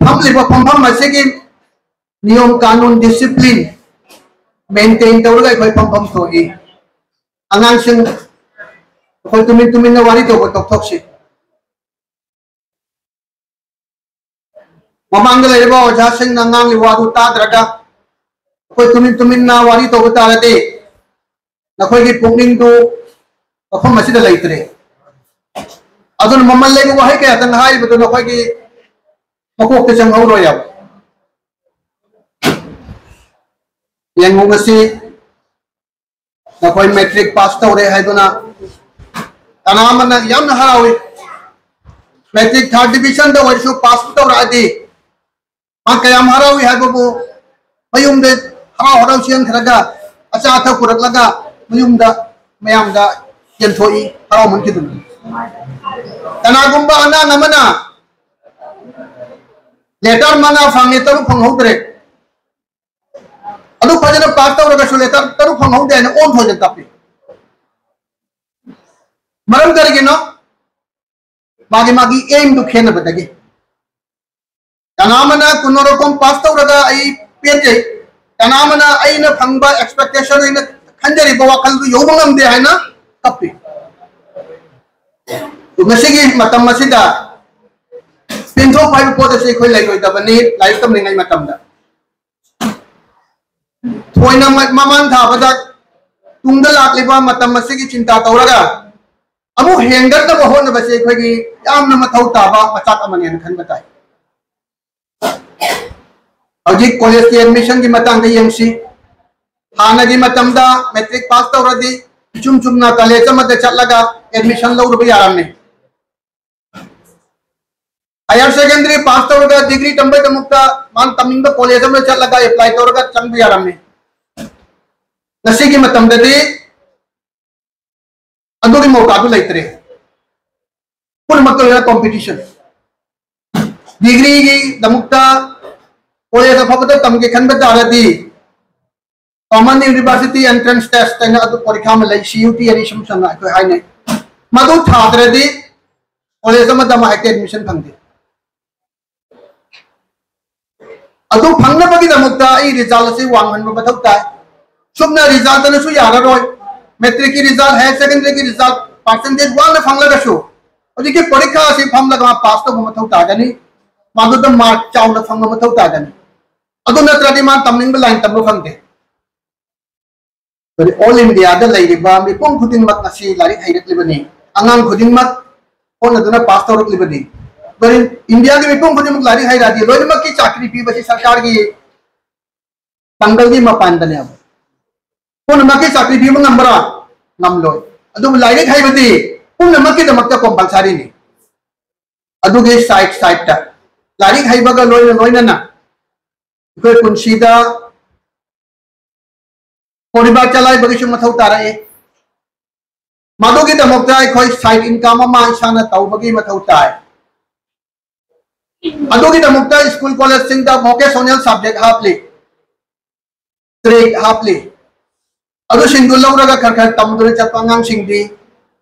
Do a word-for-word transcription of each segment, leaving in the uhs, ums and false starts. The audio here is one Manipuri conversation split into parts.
ꯐꯝꯂꯤꯕ ꯐꯝꯐꯝ ꯑꯁꯤꯒꯤ ꯅꯤꯌꯣꯝ ꯀꯥꯅꯨꯟ, ꯗꯤꯁꯤꯄ꯭ꯂꯤꯟ ꯃꯦꯟꯇꯦꯟ ꯇꯧꯔꯒ ꯑꯩꯈꯣꯏ ꯐꯝꯐꯝ ꯊꯣꯛꯏ꯫ ꯑꯉꯥꯡꯁꯤꯡ, ꯑꯩꯈꯣꯏ ꯇꯨꯃꯤꯟ ꯇꯨꯃꯤꯟꯅ ꯋꯥꯔꯤ ꯇꯧꯕ ꯇꯣꯛꯊꯣꯛꯁꯤ꯫ ꯃꯃꯥꯡꯗ ꯂꯩꯔꯤꯕ ꯑꯣꯖꯥꯁꯤꯡꯅ ꯉꯥꯡꯂꯤꯕ ꯋꯥꯗꯨ ꯇꯥꯗ꯭ꯔꯒ ꯑꯩꯈꯣꯏ ꯇꯨꯃꯤꯟ ꯇꯨꯃꯤꯟꯅ ꯋꯥꯔꯤ ꯇꯧꯕ ꯇꯥꯔꯗꯤ ꯅꯈꯣꯏꯒꯤ ꯄꯨꯛꯅꯤꯡꯗꯨ ꯃꯐꯝ ꯑꯁꯤꯗ ꯂꯩꯇ꯭ꯔꯦ꯫ ꯑꯗꯨꯅ ꯃꯃꯜ ꯂꯩꯕ ꯋꯥꯍꯩ ꯀꯌꯥꯇꯪ ꯍꯥꯏꯔꯤꯕꯗꯨ ꯅꯈꯣꯏꯒꯤ ꯃꯀꯣꯛꯇ ꯆꯪꯍꯧꯔꯣꯏꯕ꯫ ꯌꯦꯡꯉꯨ, ꯉꯁꯤ ꯅꯈꯣꯏ ꯃꯦꯇ꯭ꯔꯤꯛ ꯄꯥꯁ ꯇꯧꯔꯦ ꯍꯥꯏꯗꯨꯅ ꯀꯅꯥ ꯑꯃꯅ ꯌꯥꯝꯅ ꯍꯔꯥꯎꯏ꯫ ꯃꯦꯇ꯭ꯔꯤꯛ ꯊꯥꯔꯠ ꯗꯤꯕꯤꯖꯟꯗ ꯑꯣꯏꯔꯁꯨ ꯄꯥꯁ ꯇꯧꯔꯛꯑꯗꯤ ꯃꯥ ꯀꯌꯥꯝ ꯍꯔꯥꯎꯏ ꯍꯥꯏꯕꯕꯨ, ꯃꯌꯨꯝꯗ ꯍꯔꯥꯎ ꯍꯔꯥꯎ ꯆꯦꯟꯈ꯭ꯔꯒ ꯑꯆꯥ ꯑꯊꯛ ꯄꯨꯔꯛꯂꯒ ꯃꯌꯨꯝꯗ ꯃꯌꯥꯝꯗ ꯌꯦꯟꯊꯣꯛꯏ, ꯍꯔꯥꯎꯃꯟꯈꯤꯗꯨꯅ꯫ ꯀꯅꯥꯒꯨꯝꯕ ꯑꯉꯥꯡ ꯑꯃꯅ ꯂꯦꯇꯔ ꯃꯉꯥ ꯐꯪꯉꯦ, ꯇꯔꯨꯛ ꯐꯪꯍꯧꯗ꯭ꯔꯦ, ꯑꯗꯨ ꯐꯖꯅ ꯄꯥꯁ ꯇꯧꯔꯒꯁꯨ ꯂꯦꯇꯔ ꯇꯔꯨꯛ ꯐꯪꯍꯧꯗꯦ ꯍꯥꯏꯅ ꯑꯣꯟꯊꯣꯏꯗꯅ ꯇꯞꯄꯤ꯫ ꯃꯔꯝ ꯀꯔꯤꯒꯤꯅꯣ? ꯃꯥꯒꯤ ꯃꯥꯒꯤ ꯑꯦꯝꯗꯨ ꯈꯦꯠꯅꯕꯗꯒꯤ꯫ ꯀꯅꯥ ꯑꯃꯅ ꯀꯨꯟꯅꯣꯔꯣꯀꯣꯝ ꯄꯥꯁ ꯇꯧꯔꯒ ꯑꯩ ꯄꯦꯟꯖꯩ, ꯀꯅꯥ ꯑꯃꯅ ꯑꯩꯅ ꯐꯪꯕ ꯑꯦꯛꯁꯄꯦꯛꯇꯦꯁꯟ, ꯑꯩꯅ ꯈꯟꯖꯔꯤꯕ ꯋꯥꯈꯜꯗꯨ ꯌꯧꯕ ꯉꯝꯗꯦ ꯍꯥꯏꯅ ꯀꯞꯄꯤ꯫ ꯉꯁꯤꯒꯤ ꯃꯇꯝ ꯑꯁꯤꯗ ꯄꯦꯟꯊꯣꯛꯄ ꯍꯥꯏꯕ ꯄꯣꯠ ꯑꯁꯤ ꯑꯩꯈꯣꯏ ꯂꯩꯔꯣꯏꯗꯕꯅꯤ ꯂꯥꯏꯔꯤꯛ ꯇꯝꯂꯤꯉꯩ ꯃꯇꯝꯗ꯫ ꯊꯣꯏꯅ ꯃ-, ꯃꯃꯥꯡ ꯊꯥꯕꯗ ꯇꯨꯡꯗ ꯂꯥꯛꯂꯤꯕ ꯃꯇꯝ ꯑꯁꯤꯒꯤ ꯆꯤꯟꯇꯥ ꯇꯧꯔꯒ ꯑꯃꯨꯛ ꯍꯦꯟꯒꯠꯅꯕ ꯍꯣꯠꯅꯕꯁꯤ ꯑꯩꯈꯣꯏꯒꯤ ꯌꯥꯝꯅ ꯃꯊꯧ ꯇꯥꯕ ꯃꯆꯥꯛ ꯑꯃꯅꯦꯅ ꯈꯟꯕ ꯇꯥꯏ꯫ ꯍꯧꯖꯤꯛ ꯀꯣꯂꯦꯖꯀꯤ ꯑꯦꯗꯃꯤꯁꯟꯒꯤ ꯃꯇꯥꯡꯗ ꯌꯦꯡꯁꯤ꯫ ꯍꯥꯟꯅꯒꯤ ꯃꯇꯝꯗ ꯃꯦꯇ꯭ꯔꯤꯛ ꯄꯥꯁ ꯇꯧꯔꯗꯤ ꯏꯆꯨꯝ ꯆꯨꯝꯅ ꯀꯣꯂꯦꯖ ꯑꯃꯗ ꯆꯠꯂꯒ ꯑꯦꯗꯃꯤꯁꯟ ꯂꯧꯔꯨꯕ ꯌꯥꯔꯝꯃꯤ꯫ ꯍꯥꯌꯔ ꯁꯦꯀꯦꯟꯗꯔꯤ ꯄꯥꯁ ꯇꯧꯔꯒ ꯗꯤꯒ꯭ꯔꯤ ꯇꯝꯕꯒꯤꯗꯃꯛꯇ ꯃꯥꯅ ꯇꯝꯅꯤꯡꯕ ꯀꯣꯂꯦꯖ ꯑꯃꯗ ꯆꯠꯂꯒ ꯑꯦꯄ꯭ꯂꯥꯏ ꯇꯧꯔꯒ ꯆꯪꯕ ꯌꯥꯔꯝꯃꯤ꯫ ꯉꯁꯤꯒꯤ ꯃꯇꯝꯗꯗꯤ ꯑꯗꯨꯒꯤ ꯃꯧꯀꯥꯗꯨ ꯂꯩꯇ꯭ꯔꯦ꯫ ꯄꯨꯝꯅꯃꯛꯇ ꯂꯣꯏꯅ ꯀꯣꯝꯄꯤꯇꯤꯁꯟ꯫ ꯗꯤꯒ꯭ꯔꯤꯒꯤꯗꯃꯛꯇ ꯀꯣꯂꯦꯖ ꯑꯐꯕꯗ ꯇꯝꯒꯦ ꯈꯟꯕ ꯇꯥꯔꯗꯤ ꯀꯣꯃꯟ ꯌꯨꯅꯤꯚꯔꯁꯤꯇꯤ ꯑꯦꯟꯇ꯭ꯔꯦꯟꯁ ꯇꯦꯁ ꯍꯥꯏꯅ ꯑꯗꯨ ꯄꯔꯤꯈꯥ ꯑꯃ ꯂꯩ, ꯁꯤ ꯌꯨ ꯇꯤ ꯍꯥꯏꯅ ꯏꯁꯝ ꯁꯝꯅ ꯑꯩꯈꯣꯏ ꯍꯥꯏꯅꯩ꯫ ꯃꯗꯨ ꯊꯥꯗ꯭ꯔꯗꯤ ꯀꯣꯂꯦꯖ ꯑꯃꯗ ꯑꯃ ꯍꯦꯛꯇ ꯑꯦꯗꯃꯤꯁꯟ ꯐꯪꯗꯦ꯫ ꯃꯊꯛꯇ ꯑꯩ ꯔꯤꯖꯜ ꯑꯁꯤ ꯋꯥꯡꯍꯟꯕ ꯃꯊꯧ ꯇꯥꯏ꯫ ꯁꯨꯞꯅ ꯔꯤꯖꯜꯇꯅꯁꯨ ꯌꯥꯔꯔꯣꯏ꯫ ꯃꯦꯇ꯭ꯔꯤꯛꯀꯤ ꯔꯤꯖꯜ, ꯍꯥꯌꯔ ꯁꯦꯀꯦꯟꯗꯔꯤꯒꯤ ꯔꯤꯖꯜ, ꯄꯥꯔꯁꯦꯟꯇꯦꯖ ꯋꯥꯡꯅ ꯐꯪꯂꯒꯁꯨ ꯍꯧꯖꯤꯛꯀꯤ ꯄꯔꯤꯈꯥ ꯑꯁꯤ ꯐꯝꯂꯒ ꯃꯥ ꯄꯥꯁ ꯇꯧꯕ ꯃꯊꯧ ꯇꯥꯒꯅꯤ꯫ ꯃꯗꯨꯗ ꯃꯥꯔꯛ ꯆꯥꯎꯅ ꯐꯪꯕ ꯃꯊꯧ ꯇꯥꯒꯅꯤ꯫ ꯑꯗꯨ ꯅꯠꯇ꯭ꯔꯗꯤ ꯃꯥ ꯇꯝꯅꯤꯡꯕ ꯂꯥꯏꯟ ꯇꯝꯕ ꯐꯪꯗꯦ꯫ ꯑꯣꯜ ꯏꯟꯗꯤꯌꯥꯗ ꯂꯩꯔꯤꯕ ꯃꯤꯄꯨꯝ ꯈꯨꯗꯤꯡꯃꯛ ꯉꯁꯤ ꯂꯥꯏꯔꯤꯛ ꯍꯩꯔꯛꯂꯤꯕꯅꯤ꯫ ꯑꯉꯥꯡ ꯈꯨꯗꯤꯡꯃꯛ ꯍꯣꯠꯅꯗꯨꯅ ꯄꯥꯁ ꯇꯧꯔꯛꯂꯤꯕꯅꯤ꯫ ꯑꯗꯨꯅ ꯏꯟꯗꯤꯌꯥꯒꯤ ꯃꯤꯄꯨꯝ ꯈꯨꯗꯤꯡꯃꯛ ꯂꯥꯏꯔꯤꯛ ꯍꯩꯔꯛꯑꯗꯤ ꯂꯣꯏꯅꯃꯛꯀꯤ ꯆꯥꯀ꯭ꯔꯤ ꯄꯤꯕꯁꯤ ꯁꯔꯀꯥꯔꯒꯤ ꯄꯥꯡꯒꯜꯒꯤ ꯃꯄꯥꯟꯗꯅꯦꯕ꯫ ꯄꯨꯝꯅꯃꯛꯀꯤ ꯆꯥꯀ꯭ꯔꯤ ꯄꯤꯕ ꯉꯝꯕ꯭ꯔꯥ? ꯉꯝꯂꯣꯏ꯫ ꯑꯗꯨꯕꯨ ꯂꯥꯏꯔꯤꯛ ꯍꯩꯕꯗꯤ ꯄꯨꯝꯅꯃꯛꯀꯤꯗꯃꯛꯇ ꯀꯣꯝꯄꯜꯁꯔꯤꯅꯤ꯫ ꯑꯗꯨꯒꯤ ꯁꯥꯏꯠ ꯁꯥꯏꯠꯇ ꯂꯥꯏꯔꯤꯛ ꯍꯩꯕꯒ ꯂꯣꯏꯅ ꯂꯣꯏꯅꯅ ꯑꯩꯈꯣꯏ ꯄꯨꯟꯁꯤꯗ ꯄꯣꯔꯤꯕꯥ ꯆꯂꯥꯏꯕꯒꯤꯁꯨ ꯃꯊꯧ ꯇꯥꯔꯛꯏ꯫ ꯃꯗꯨꯒꯤꯗꯃꯛꯇ ꯑꯩꯈꯣꯏ ꯁꯥꯏꯠ ꯏꯟꯀꯝ ꯑꯃ ꯏꯁꯥꯅ ꯇꯧꯕꯒꯤ ꯃꯊꯧ ꯇꯥꯏ꯫ ꯑꯗꯨꯒꯤꯗꯃꯛꯇ ꯁ꯭ꯀꯨꯜ ꯀꯣꯂꯦꯖꯁꯤꯡꯗ ꯚꯣꯀꯦꯁꯅꯦꯜ ꯁꯕꯖꯦꯛ ꯍꯥꯞꯂꯤ, ꯇ꯭ꯔꯦꯠ ꯍꯥꯞꯂꯤ꯫ ꯑꯗꯨꯁꯤꯡꯗꯨ ꯂꯧꯔꯒ ꯈꯔ ꯈꯔ ꯇꯝꯗꯨꯅ ꯆꯠꯄ ꯑꯉꯥꯡꯁꯤꯡꯗꯤ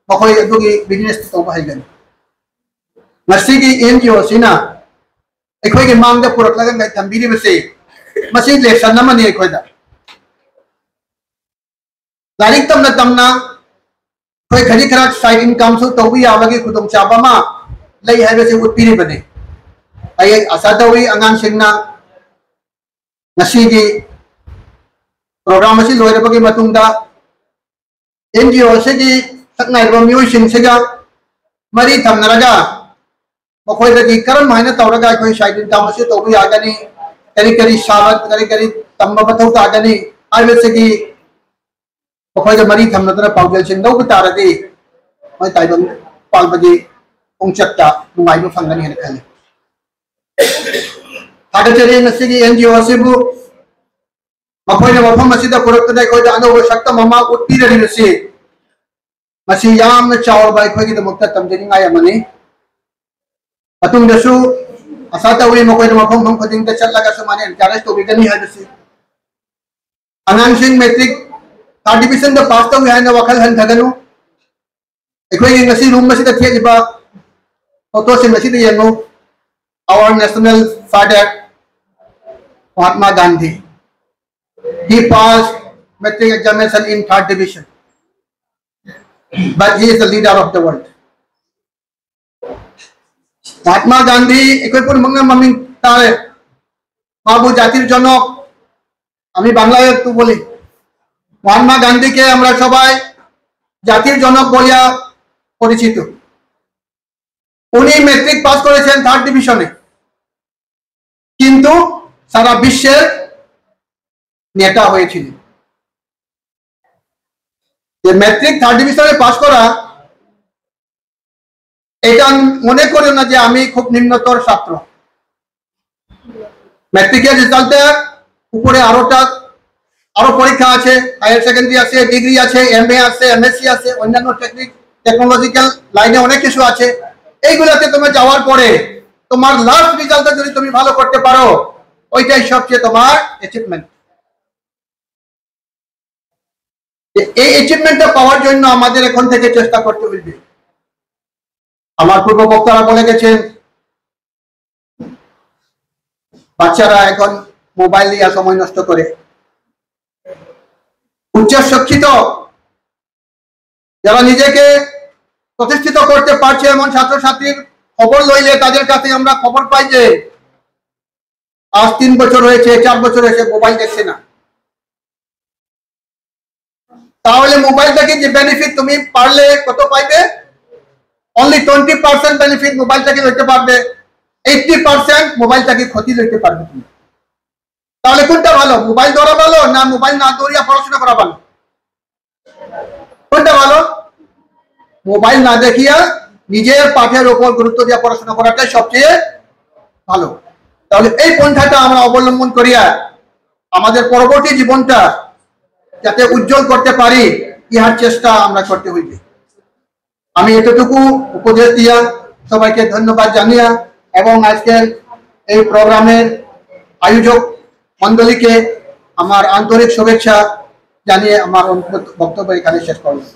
ꯃꯈꯣꯏ ꯑꯗꯨꯒꯤ ꯕꯤꯖꯤꯅꯦꯁ ꯇꯧꯕ ꯍꯩꯒꯅꯤ꯫ ꯉꯁꯤꯒꯤ ꯑꯦꯟ ꯖꯤ ꯑꯣ ꯑꯁꯤꯅ ꯑꯩꯈꯣꯏꯒꯤ ꯃꯥꯡꯗ ꯄꯨꯔꯛꯂꯒ ꯊꯝꯕꯤꯔꯤꯕꯁꯤ ꯃꯁꯤ ꯂꯦꯁꯟ ꯑꯃꯅꯤ ꯑꯩꯈꯣꯏꯗ꯫ ꯂꯥꯏꯔꯤꯛ ꯇꯝꯅ ꯇꯝꯅ ꯑꯩꯈꯣꯏ ꯈꯖꯤꯛ ꯈꯔ ꯁꯥꯏꯠ ꯏꯟꯀꯝꯁꯨ ꯇꯧꯕ ꯌꯥꯕꯒꯤ ꯈꯨꯗꯣꯡꯆꯥꯕ ꯑꯃ ꯂꯩ ꯍꯥꯏꯕꯁꯤ ꯎꯠꯄꯤꯔꯤꯕꯅꯤ꯫ ꯑꯩ ꯑꯥꯁꯥ ꯇꯧꯏ ꯑꯉꯥꯡꯁꯤꯡꯅ ꯉꯁꯤꯒꯤ ꯄ꯭ꯔꯣꯒ꯭ꯔꯥꯝ ꯑꯁꯤ ꯂꯣꯏꯔꯕꯒꯤ ꯃꯇꯨꯡꯗ ꯑꯦꯟ ꯖꯤ ꯑꯣ ꯑꯁꯤꯒꯤ ꯁꯛꯅꯥꯏꯔꯕ ꯃꯤꯑꯣꯏꯁꯤꯡꯁꯤꯒ ꯃꯔꯤ ꯊꯝꯅꯔꯒ ꯃꯈꯣꯏꯗꯒꯤ ꯀꯔꯝ ꯍꯥꯏꯅ ꯇꯧꯔꯒ ꯑꯩꯈꯣꯏ ꯁꯥꯏꯠ ꯏꯟꯀꯝ ꯑꯁꯤ ꯇꯧꯕ ꯌꯥꯒꯅꯤ, ꯀꯔꯤ ꯀꯔꯤ ꯁꯥꯕ, ꯀꯔꯤ ꯀꯔꯤ ꯇꯝꯕ ꯃꯊꯧ ꯇꯥꯒꯅꯤ ꯍꯥꯏꯕꯁꯤꯒꯤ ꯃꯈꯣꯏꯗ ꯃꯔꯤ ꯊꯝꯅꯗꯨꯅ ꯄꯥꯎꯖꯦꯜꯁꯤꯡ ꯂꯧꯕ ꯇꯥꯔꯗꯤ ꯃꯣꯏ ꯇꯥꯏꯕꯪ ꯄꯥꯟꯕꯒꯤ ꯈꯣꯡꯆꯠꯇ ꯅꯨꯡꯉꯥꯏꯕ ꯐꯪꯒꯅꯤ ꯍꯥꯏꯅ ꯈꯜꯂꯤ꯫ ꯊꯥꯒꯠꯆꯔꯤ ꯉꯁꯤꯒꯤ ꯑꯦꯟ ꯖꯤ ꯑꯣ ꯑꯁꯤꯕꯨ ꯃꯈꯣꯏꯅ ꯃꯐꯝ ꯑꯁꯤꯗ ꯄꯨꯔꯛꯇꯨꯅ ꯑꯩꯈꯣꯏꯗ ꯑꯅꯧꯕ ꯁꯛꯇꯝ ꯑꯃ ꯎꯠꯄꯤꯔꯤꯕꯁꯤ ꯃꯁꯤ ꯌꯥꯝꯅ ꯆꯥꯎꯔꯕ ꯑꯩꯈꯣꯏꯒꯤꯗꯃꯛꯇ ꯇꯝꯖꯅꯤꯡꯉꯥꯏ ꯑꯃꯅꯤ꯫ ꯃꯇꯨꯡꯗꯁꯨ ꯑꯥꯁꯥ ꯇꯧꯏ ꯃꯈꯣꯏꯅ ꯃꯐꯝ ꯃꯐꯝ ꯈꯨꯗꯤꯡꯗ ꯆꯠꯂꯒ ꯁꯨꯃꯥꯏꯅ ꯑꯦꯟꯀꯔꯦꯖ ꯇꯧꯕꯤꯒꯅꯤ ꯍꯥꯏꯕꯁꯤ꯫ ꯑꯉꯥꯡꯁꯤꯡ ꯃꯦꯇ꯭ꯔꯤꯛ ꯊꯥꯔꯠ ꯗꯤꯕꯤꯖꯟꯗ ꯄꯥꯁ ꯇꯧꯏ ꯍꯥꯏꯅ ꯋꯥꯈꯜ ꯍꯟꯊꯒꯅꯨ꯫ ꯑꯩꯈꯣꯏꯒꯤ ꯉꯁꯤ ꯔꯨꯝ ꯑꯁꯤꯗ ꯊꯦꯠꯂꯤꯕ ꯐꯣꯇꯣꯁꯤꯡ ꯑꯁꯤꯗ ꯌꯦꯡꯉꯨ꯫ Our national father, Mahatma Gandhi. He passed matric examination in third division. But he is the leader of the world. Mahatma Gandhi একই পরিমাণে আমি তার বাবু জাতির জনক, আমি বাংলায় একটু বলি, মহাত্মা গান্ধীকে আমরা সবাই জাতির জনক বলিয়া পরিচিত। উনি মেট্রিক পাস করেছেন থার্ড ডিভিশনে, কিন্তু সারা বিশ্বের নেতা হয়েছিলেন। যে মেট্রিক থার্ড ডিভিশনে পাস করা, এটা মনে করিও না যে আমি খুব নিম্নতর ছাত্র। ম্যাট্রিকের রেজাল্টে উপরে আরোটা, আরো পরীক্ষা আছে, হায়ার সেকেন্ডারি আছে, ডিগ্রি আছে, এমএ আছে, এমএসসি আছে, অন্যান্য টেকনিক, টেকনোলজিক্যাল লাইনে অনেক কিছু আছে। এইগুলাতে তুমি যাওয়ার পরে তোমার লাস্ট রেজাল্টে যদি তুমি ভালো করতে পারো, ওইটাই সবচেয়ে তোমার অ্যাচিভমেন্ট। এই অ্যাচিভমেন্টটা পাওয়ার জন্য আমাদের এখন থেকে চেষ্টা করতে হইবে। আমার পূর্ব বক্তারা বলে গেছেন, বাচ্চারা এখন মোবাইল নিয়ে সময় নষ্ট করে। উচ্চ শিক্ষিত যারা নিজেকে প্রতিষ্ঠিত করতে পারছে এমন ছাত্রছাত্রীর খবর লইলে তাদের কাছে আমরা খবর পাই যে আজ তিন বছর হয়েছে, চার বছর হয়েছে, মোবাইল দেখছে না। তাহলে মোবাইল থেকে যে বেনিফিট তুমি পারলে কত পাইবে? Only twenty percent benefit mobile থেকে লইতে পারবে, এইটটি পার্সেন্ট মোবাইল থেকে ক্ষতি লইতে পারবে তুমি। তাহলে কোনটা ভালো, মোবাইল ধরা ভালো না মোবাইল না ধরিয়া পড়াশোনা করা ভালো? কোনটা ভালো? মোবাইল না দেখিয়া নিজের পাঠের উপর গুরুত্ব দিয়ে পড়াশোনা করাটাই সবচেয়ে ভালো। তাহলে এই পন্থাটা আমরা অবলম্বন করিয়া আমাদের পরবর্তী জীবনটা যাতে উজ্জ্বল করতে পারি, ইহার চেষ্টা আমরা করতে হইবে। আমি এতটুকু উপদেশ দিয়া সবাইকে ধন্যবাদ জানিয়া এবং আজকের এই প্রোগ্রামের আয়োজক মণ্ডলীকে আমার আন্তরিক শুভেচ্ছা জানিয়ে আমার বক্তব্য এখানে শেষ করলাম।